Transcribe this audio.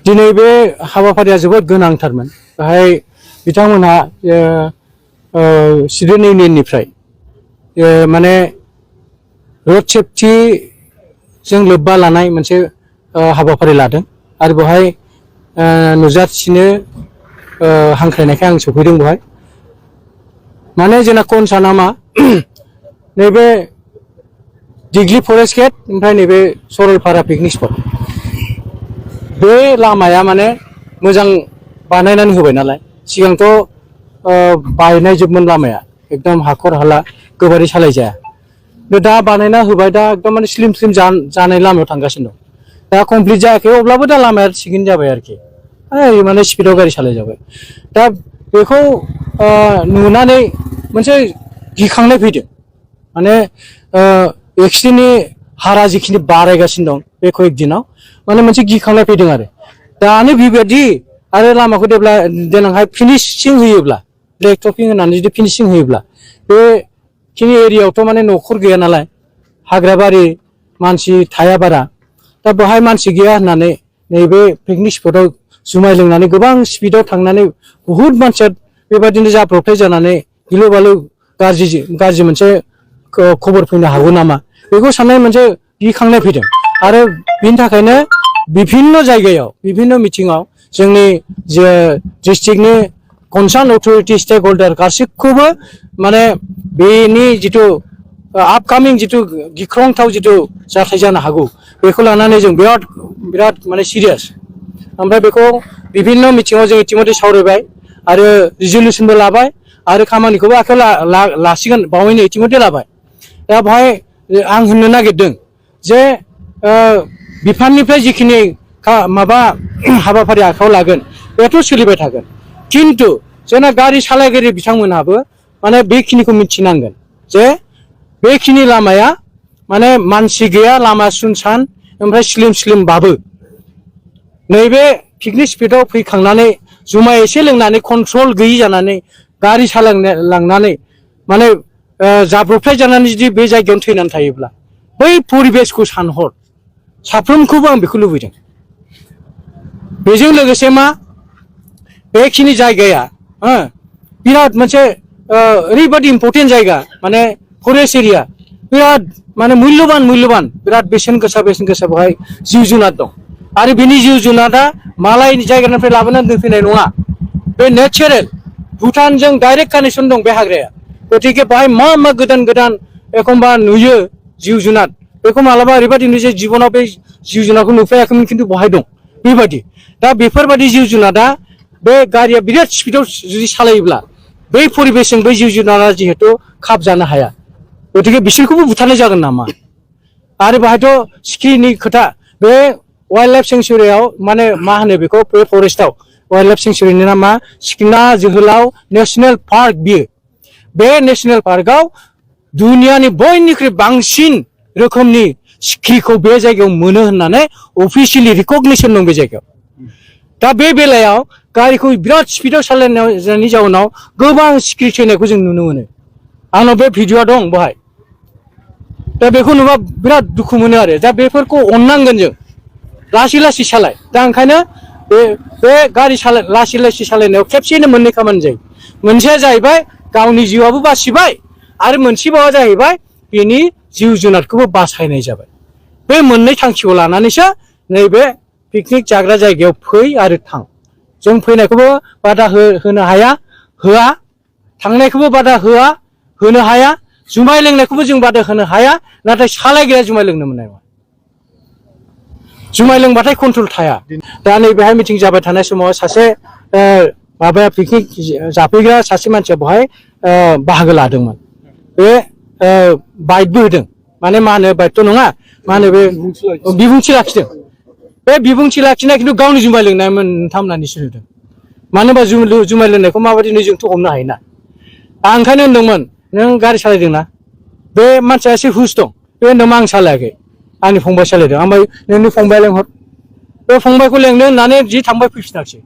दिनै बे हाबाफारिया जोबोद गोनांथारमोन। बेहाय बिथांमोनहा स्टुडेन्ट इउनियननिफ्राय माने रोड सेफ्टि जों लोब्बा लानाय मोनसे हाबाफारि लादों आरो बेवहाय नुजाथिनो हांख्रायनायखाय आं सफैदों बेवहाय। माने जोंना कनसार्नआ मा नैबे दिग्लि फरेस्ट गेट ओमफ्राय नैबे सरलपारा पिकनिक स्पट बे लामाया माने मोजां बानायनानै होबाय नालाय। सिगांथ' बायनाय जोबमोन लामाया, एकदम हाखर हाला गोबारै सालाय जाया। दा बानायना होबाय, दा एकदम माने स्लिम स्लिम जानाय लामायाव थांगासिनो दं। दा कमप्लिट जायाखै अब्लाबो दा लामाया थिगैनो जाबाय आरोखि, माने स्पिडाव गारि सालाय जाबाय। दा बेखौ नुनानै मोनसे गिखांनाय फैदों। माने एक्सिडेन्टनि हारा जिखिनि बारायगासिनो दं बे कয়েক दिनाव, माने मोनसे गिखांनाय फैदों आरो। दानो बेबायदि आरो लामाखौ देनांहाय फिनिशिं होयोब्ला, ब्लेक टपिं होनानै जुदि फिनिशिं होयोब्ला, बेखिनि एरियायावथ' माने न'खर गैया नालाय, हाग्राबारि मानसि थाया बारा। दा बेवहाय मानसि गैया होननानै नैबे पिकनिक स्पटआव जुमाय लोंनानै गोबां स्पिडाव थांनानै बुहुद मानसिया बेबायदिनो जाब्रबथाय जानानै गिलु बालु गाज्रि मोनसे खबर फैनो हागौ नामा, बेखौ साननाय मोनसे गिखांनाय फैदों। आरो बिनि थाखायनो बिभिन्न जायगायाव बिभिन्न मिटिङाव जोंनि जे डिस्ट्रिक्टनि कनसार्न अथरिटि स्टेक हल्डार गासैखौबो माने बेनि जिथु आपकामिं जिथु गिख्रंथाव जिथु जाथाय जानो हागौ बेखौ लानानै जों बिराद माने सिरियास। ओमफ्राय बेखौ बिभिन्न मिटिङाव जों इतिमধ্যे सावरायबाय आरो रिजलिउसनबो लाबाय आरो खामानिखौबो आखायाव लासिगोन, बावैनो इतिमধ্যे लाबाय। दा बेवहाय आं होननो नागिरदों जे बिफाननिफ्राय जिखिनि माबा हाबाफारि आखायाव लागोन बेथ' सोलिबाय थागोन, खिन्थु जोंना गारि सालायगिरि बिथांमोनहाबो माने बेखिनिखौ मिथिनांगोन जे बेखिनि लामाया माने मानसि गैया, लामा सुनसान, ओमफ्राय स्लिम स्लिमबाबो नैबे पिकनिक स्पटआव फैखांनानै जुमाय एसे लोंनानै कन्ट्रल गैयि जानानै गारि सालायलांनानै माने जाब्रबथाय जानानै जुदि बे जायगायावनो थैनानै थायोब्ला बै परिबेसखौ सानहर, साफ्रोमखौबो आं बेखौ लुबैदों। बेजों लोगोसे मा बेखिनि जायगाया बिराद मोनसे ओरैबादि इम्पर्टेन्ट जायगा, माने फरेस्ट एरिया, बिराद माने मुल्यबान बिराद बेसेन गोसा बेवहाय जिब जुनार दं। आरो बिनि जिब जुनारा मालायनि जायगानिफ्राय लाबोनानै दोनफैनाय नङा, बे नेचारेल भुटानजों डाइरेक्ट कानेक्सन दं बे हाग्राया। गतिके बेवहाय मा गोदान एखमबा नुयो जिब जुनार, बेखौ मालाबा ओरैबायदि नुयो जे जिबनाव बे जिब जुनारखौ नुफेराखैमोन खिन्थु बेवहाय दं बेबायदि। दा बेफोरबायदि जिब जुनारा बे गारिया बिराद स्पिडाव जुदि सालायोब्ला बै परिबेसजों बै जिब जुनारा जिहेतु खाब जानो हाया, गतिके बिसोरखौबो बुथारनाय जागोन नामा। आरो बेहायथ' सिखिरिनि खोथा, बे वाइल्ड लाइफ सेंसुरियाव माने मा होनो बेखौ, बे फरेस्टआव वाइल्ड लाइफ सेंसुरिनि नामा सिखना जोहोलाव नेशनेल पार्क। बियो बे नेशनेल पार्कआव दुनियानि बयनिख्रुइ बांसिन रोखोमनि सिखिरिखौ बे जायगायाव मोनो होननानै अफिसियेलि रिकगनिसन दं बे जायगायाव। दा बे बेलायाव गारिखौ बिराद स्पिडाव सालायनायनि जाउनाव गोबां सिखिरि थैनायखौ जों नुनो मोनो। आंनाव बे भिडिअआ दं बेवहाय। दा बेखौ नुबा बिराद दुखु मोनो आरो। दा बेफोरखौ अननांगोन जों, लासै सालाय। दा ओंखायनो बे गारि लासै सालायनायाव खेबसेयैनो मोननै खामानि जायो। मोनसेया जाहैबाय गावनि जिउआबो बासिबाय आरो मोनसेबावा जाहैबाय बेनि जिब जुनारखौबो बासायनाय जाबाय। बे मोननै थांखिखौ लानानैसो नैबे पिकनिक जाग्रा जायगायाव फै आरो थां। जों फैनायखौबो बादा होनो हाया, होआ, थांनायखौबो बादा होनो हाया, जुमाय लोंनायखौबो जों बादा होनो हाया, नाथाय सालायग्राया जुमाय लोंनो मोननाय नङा। जुमाय लोंबाथाय कन्ट्रल थाया। दा नैबेहाय मिटिं जाबाय थानाय समाव सासे माबाया पिकनिक जाफैग्रा सासे मानसिया बेवहाय बाहागो लादोंमोन। बे बाइटबो होदों, माने मा होनो बाइटथ' नङा, मा होनो बे बिबुंथि लाखिदों। बे बिबुंथि लाखिनाय खिन्थु गावनि जुमाय लोंनायमोन नोंथां होननानै सोंदों। मानो होनबा जुमाय लोंनायखौ माबायदि जोंथ' हमनो हायोना। आं ओंखायनो होनदोंमोन, नों गारि सालायदोंना? बे मानसिया एसे हुस दं। बे होनदोंमोन आं सालायाखै, आंनि फंबाय सालायदों। ओमफ्राय नोंनि फंबाया लेंहर, बे फंबायखौ लेंनो होननानै जि थांबाय फैफिनाखिसै।